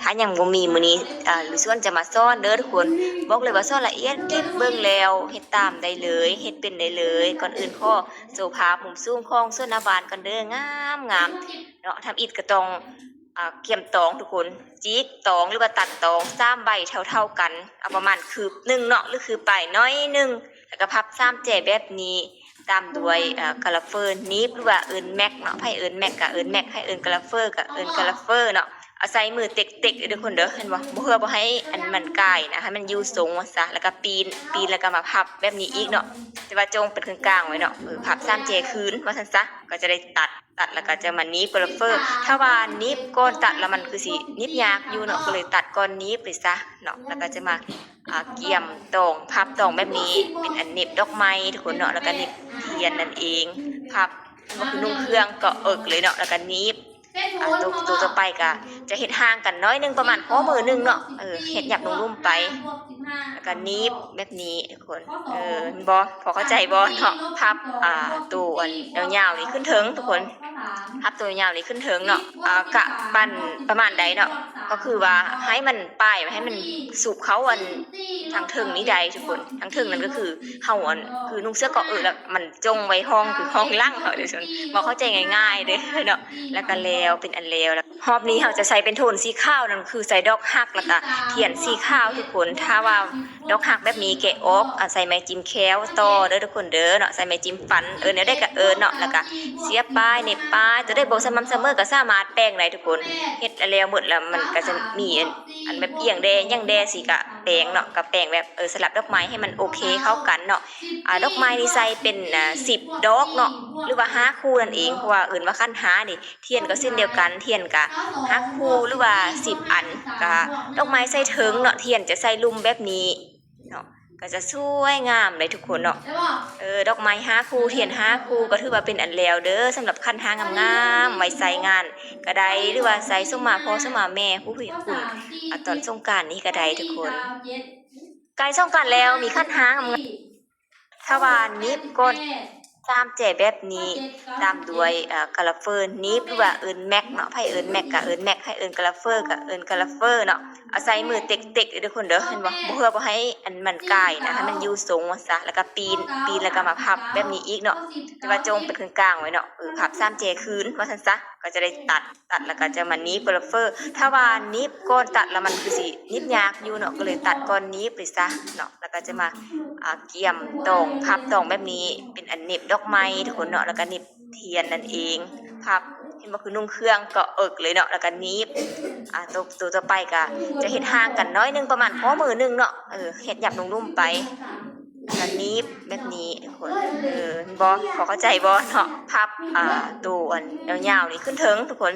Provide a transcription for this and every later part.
ຖ້າຍັງບໍ່ມີ ມື້ນີ້ ເອີ ລຸຍຊວນຈະມາສອນເດີທຸກຄົນ. ບອກເລີຍວ່າສອນລະອຽດ ເກັບເບິ່ງແລ້ວເຮັດຕາມໄດ້ເລີຍ ເຮັດເປັນໄດ້ເລີຍ. ກ່ອນອື່ນຂໍໂຊພາບມຸມສູງຂອງສວນໜ້າບ້ານກ່ອນເດີ. ງາມໆ ເນາະ. ທຳອິດກໍຕ້ອງ ອາ ກຽມຕອງທຸກຄົນ, ຈີກຕອງ ຫຼືວ່າຕັດຕອງສາມໃບເທົ່າໆກັນ ເອົາປະມານຄືບໜຶ່ງເນາະ ຫຼືຄືບປາຍໜ້ອຍໜຶ່ງ, ແລ້ວກໍພັບສາມແຈແບບນີ້ ຕາມດ້ວຍ ເອີ ກະລາເຟີໜີບ ຫຼືວ່າເອີ້ນແມັກເນາະ. ໃຜເອີ້ນແມັກກໍເອີ້ນແມັກ ໃຜເອີ້ນກະລາເຟີກໍເອີ້ນກະລາເຟີເນາະ. ເອົາໃສ່ມືເຕັກໆເດີທຸກຄົນເດີ ເຫັນບໍ່? ເພື່ອບໍ່ໃຫ້ອັນມັນກາຍນະ ໃຫ້ມັນຢູ່ຊົງວ່າຊະ. ແລ້ວກໍປີນ ປີນແລ້ວກໍມາພັບແບບນີ້ອີກເນາະ, ແຕ່ວ່າຈົ່ງເປັນເຄິ່ງກາງໄວ້ເນາະ. ເອີ ພັບສາມແຈຄືນວ່າຊັ້ນຊະ ກໍຈະໄດ້ຕັດ ຕັດແລ້ວກໍຈະມາໜີບກະລາເຟີ. ຖ້າວ່າໜີບກ່ອນຕັດແລ້ວມັນຄືຊິໜີບຍາກຢູ່ເນາະ, ກໍເລີຍຕັດກ່ອນໜີບໄປຊະເນາະ. ແລ້ວກໍຈະມາ ອາ ກຽມຕອງ ພັບຕອງແບບນີ້ ເປັນອັນເໜັບດອກໄມ້ທຸກຄົນເນາະ, ແລ້ວກໍເໜັບທຽນນັ້ນເອງ. ພັບ ກໍຄືນຸ່ງເຄື່ອງກໍເອິກເລີຍເນາະ, ແລ້ວກໍໜີບ. ອາ ໂຕ ໂຕຕໍ່ໄປກໍຈະເຮັດຫ່າງກັນໜ້ອຍໜຶ່ງ ປະມານຂໍ້ມືໜຶ່ງເນາະ. ເອີ ເຮັດຫຍັບນຸ່ມໆໄປ ແລ້ວກໍໜີບແບບນີ້ທຸກຄົນ. ເອີ ເຫັນບໍ່? ພໍເຂົ້າໃຈບໍ່ເນາະ? ພັບ ອາ ໂຕອັນຍາວໆນີ້ຂຶ້ນເທິງທຸກຄົນ, ພັບໂຕຍາວນີ້ຂຶ້ນເທິງເນາະ. ອາ ກະປັ້ນປະມານໃດເນາະ, ກໍຄືວ່າໃຫ້ມັນປາຍ ໃຫ້ມັນຊຸບເຂົ້າອັນທາງເທິງນີ້ໄດ້ທຸກຄົນ. ທາງເທິງນັ້ນກໍຄືເຮົາອັນ ຄືນຸ່ງເສື້ອເກາະເອີ ແລ້ວມັນຈົ່ງໄວ້ຮອງ ຄືຮອງຫຼັງເຮົາເດ້ ເວົ້າເຂົ້າໃຈງ່າຍໆເດີເນາະ. ແລ້ວກໍແລ້ວ ເປັນອັນແລ້ວ. ແລ້ວຮອບນີ້ເຮົາຈະໃສ່ເປັນໂທນສີຂາວ ນັ້ນຄືໃສ່ດອກຮັກ ແລ້ວກໍທຽນສີຂາວທຸກຄົນ. ຖ້າວ່າ ດອກຮັກແບບນີ້ແກະອອກ ອາ ໃສ່ໄມ້ຈິ້ມແຂ້ວຕໍ່ເດີທຸກຄົນເດີເນາະ, ໃສ່ໄມ້ຈິ້ມຟັນ ເອີ້ນແນວໃດກໍເອີ້ນເນາະ. ແລ້ວກໍສຽບປ້າຍ ເໜັບປ້າຍ ຕົວໃດບໍ່ສະໝ່ຳສະເໝີກໍສາມາດແປງໄດ້ທຸກຄົນ. ເຮັດແລ້ວໝົດແລ້ວມັນກໍຈະມີອັນ ອັນແບບອຽງແດ່ຫຍັງແດ່ຊີ້ກໍແປງເນາະ, ກໍແປງແບບ ເອີ ສະຫຼັບດອກໄມ້ໃຫ້ມັນໂອເຄເຂົ້າກັນເນາະ. ອາ ດອກໄມ້ນີ້ໃສ່ເປັນ ອາ ສິບດອກເນາະ ຫຼືວ່າຫ້າຄູ່ນັ້ນເອງ ເພາະວ່າເອີ້ນວ່າຂັນຫ້ານີ້. ທຽນກໍເຊັ່ນດຽວກັນ, ທຽນກໍຫ້າຄູ່ ຫຼືວ່າສິບອັນ. ກໍດອກໄມ້ໃສ່ເທິງເນາະ, ທຽນຈະໃສ່ລຸ່ມແບບນີ້ເນາະ, ກໍຈະສວຍງາມເລີຍທຸກຄົນເນາະ. ເອີ ດອກໄມ້ຫ້າຄູ່ ທຽນຫ້າຄູ່ ກໍຖືວ່າເປັນອັນແລ້ວເດີ ສຳລັບຂັນຫ້າງາມໆ ໄວ້ໃສ່ງານກໍໄດ້ ຫຼືວ່າໃສ່ສົ່ງມາພໍ່ ສົ່ງມາແມ່ ຜູ້ມີຄຸນ ອາ ຕອນສົງການນີ້ກໍໄດ້ທຸກຄົນ. ໃກ້ສົງການແລ້ວມີຂັນຫ້າງາມໆ ຖ້າວ່າໜີບກ່ອນສາມແຈແບບນີ້ ຕາມດ້ວຍ ເອີ ກະລາເຟີໜີບ ຫຼືວ່າເອີ້ນແມັກເນາະ. ໃຜເອີ້ນແມັກກໍເອີ້ນແມັກ ໃຜເອີ້ນກະລາເຟີກໍເອີ້ນກະລາເຟີເນາະ. ເອົາໃສ່ມືເຕັກໆເດີທຸກຄົນເດີ ເຫັນບໍ່? ເພື່ອບໍ່ໃຫ້ອັນມັນກາຍນະ ໃຫ້ມັນຢູ່ຊົງວ່າຊະ. ແລ້ວກໍປີນ ປີນແລ້ວກໍມາພັບແບບນີ້ອີກເນາະ, ແຕ່ວ່າຈົ່ງເປັນເຄິ່ງກາງໄວ້ເນາະ. ເອີ ພັບສາມແຈຄືນວ່າຊັ້ນຊະ ກໍຈະໄດ້ຕັດ ຕັດແລ້ວກໍຈະມາໜີບກະລາເຟີ. ຖ້າວ່າໜີບກ່ອນຕັດແລ້ວມັນຄືຊິໜີບຍາກຢູ່ເນາະ, ກໍເລີຍຕັດກ່ອນໜີບໄປຊະເນາະ. ແລ້ວກໍຈະມາ ອາ ກຽມຕອງ ພັບຕອງແບບນີ້ ເປັນອັນເໜັບດອກໄມ້ທຸກຄົນເນາະ, ແລ້ວກໍເໜັບທຽນນັ້ນເອງ. ພັບ ເຫັນບໍ່? ຄືນຸ່ງເຄື່ອງກໍເອິກເລີຍເນາະ, ແລ້ວກໍໜີບ. ອາ ໂຕ ໂຕຕໍ່ໄປກໍຈະເຮັດຫ່າງກັນໜ້ອຍໜຶ່ງ ປະມານຂໍ້ມືໜຶ່ງເນາະ. ເອີ ເຮັດຫຍັບນຸ່ມໆໄປ ແລ້ວກໍໜີບແບບນີ້ທຸກຄົນ. ເອີ ເຫັນບໍ່? ພໍເຂົ້າໃຈບໍ່ເນາະ? ພັບ ອາ ໂຕອັນຍາວໆນີ້ຂຶ້ນເທິງທຸກຄົນ,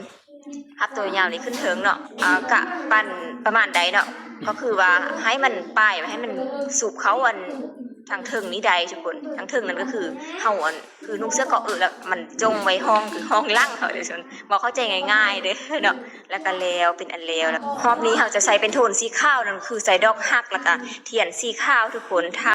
ພັບໂຕຍາວນີ້ຂຶ້ນເທິງເນາະ. ອາ ກະປັ້ນປະມານໃດເນາະ, ກໍຄືວ່າໃຫ້ມັນປາຍ ໃຫ້ມັນຊຸບເຂົ້າອັນທາງເທິງນີ້ໄດ້ທຸກຄົນ. ທາງເທິງນັ້ນກໍຄືເຮົາອັນ ຄືນຸ່ງເສື້ອເກາະເອີ ແລ້ວມັນຈົ່ງໄວ້ຮອງ ຄືຮອງຫຼັງເຮົາເດ້ ເວົ້າເຂົ້າໃຈງ່າຍໆເດີເນາະ. ແລ້ວກໍແລ້ວ ເປັນອັນແລ້ວ. ແລ້ວຮອບນີ້ເຮົາຈະໃສ່ເປັນໂທນສີຂາວ ນັ້ນຄືໃສ່ດອກຮັກ ແລ້ວກໍທຽນສີຂາວທຸກຄົນ. ຖ້າ